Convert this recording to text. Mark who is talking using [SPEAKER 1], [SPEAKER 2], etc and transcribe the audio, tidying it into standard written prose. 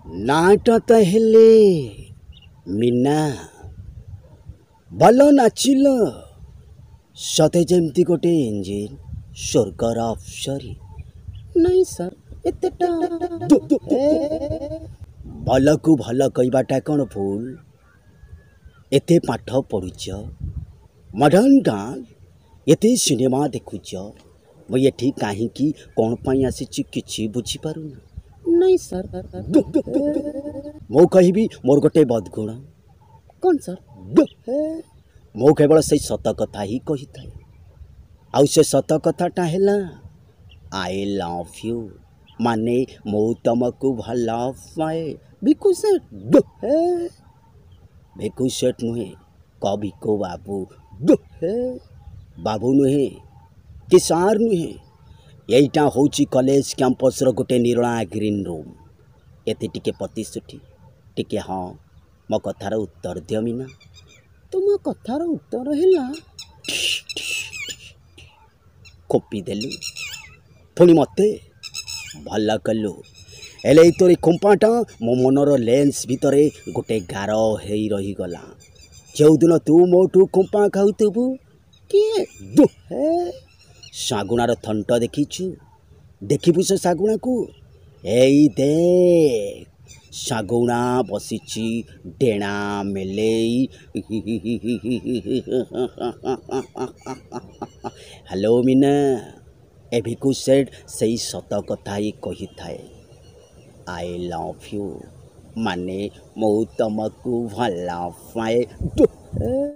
[SPEAKER 1] ନାଁଟା ତ ହେଲେ ମୀନା। ଭଲ ନାଚିଲ, ସତେ ଯେମିତି ଗୋଟେ ଇଞ୍ଜିନ୍, ସ୍ୱର୍ଗର ଅପ୍ସରୀ। ନାଇଁ ସାର୍, ଏତେଟା ଭଲକୁ ଭଲ କହିବାଟା କ'ଣ ଭୁଲ? ଏତେ ପାଠ ପଢ଼ୁଛ, ମଡ଼ର୍ଣ୍ଣ ଡାନ୍ସ, ଏତେ ସିନେମା ଦେଖୁଛ, ମୁଁ ଏଠି କାହିଁକି କ'ଣ ପାଇଁ ଆସିଛି କିଛି ବୁଝିପାରୁନ? ନାଇଁ ସାର୍। ମୁଁ କହିବି ମୋର ଗୋଟେ ବଦଗୁଣ। କ'ଣ ସାର୍? ମୁଁ କେବଳ ସେଇ ସତ କଥା ହିଁ କହିଥାଏ, ଆଉ ସେ ସତ କଥାଟା ହେଲା I love you, ମାନେ ମୁଁ ତମକୁ ଭଲ ପାଏ। ଭିକୁ ସେଠ, ଭିକୁ ସେଠ ନୁହେଁ, କବିକୁ ବାବୁ, ବାବୁ ନୁହେଁ କି ସାର୍ ନୁହେଁ। ଏଇଟା ହେଉଛି କଲେଜ କ୍ୟାମ୍ପସ୍ର ଗୋଟେ ନିରଳା ଗ୍ରୀନ୍ ରୁମ୍। ଏତେ ଟିକେ ପ୍ରତିଶ୍ରୁତି, ଟିକେ ହଁ, ମୋ କଥାର ଉତ୍ତର ଦିଅ ମୀନା। ତୁମ କଥାର ଉତ୍ତର ହେଲା ଖୋପି ଦେଲୁ ପୁଣି ମୋତେ। ଭଲ କଲୁ, ହେଲେ ଏଇ ତୋରି ଖୁମ୍ପାଟା ମୋ ମନର ଲେନ୍ସ ଭିତରେ ଗୋଟେ ଗାର ହେଇ ରହିଗଲା। ଯେଉଁଦିନ ତୁ ମୋଠୁ ଖୁମ୍ପା ଖାଉଥିବୁ କିଏ ଶାଗୁଣାର ଥଣ୍ଟ ଦେଖିଛୁ? ଦେଖିବୁ ସେ ଶାଗୁଣାକୁ? ଏଇ ଦେଖ, ଶାଗୁଣା ବସିଛି ଡେଣା ମେଲେଇ। ହ୍ୟାଲୋ ମୀନା, ଏ ଭିକୁ ସେଠ୍ ସେଇ ସତ କଥା ହିଁ କହିଥାଏ। I love you, ମାନେ ମୁଁ ତମକୁ ଭଲ ପାଏ।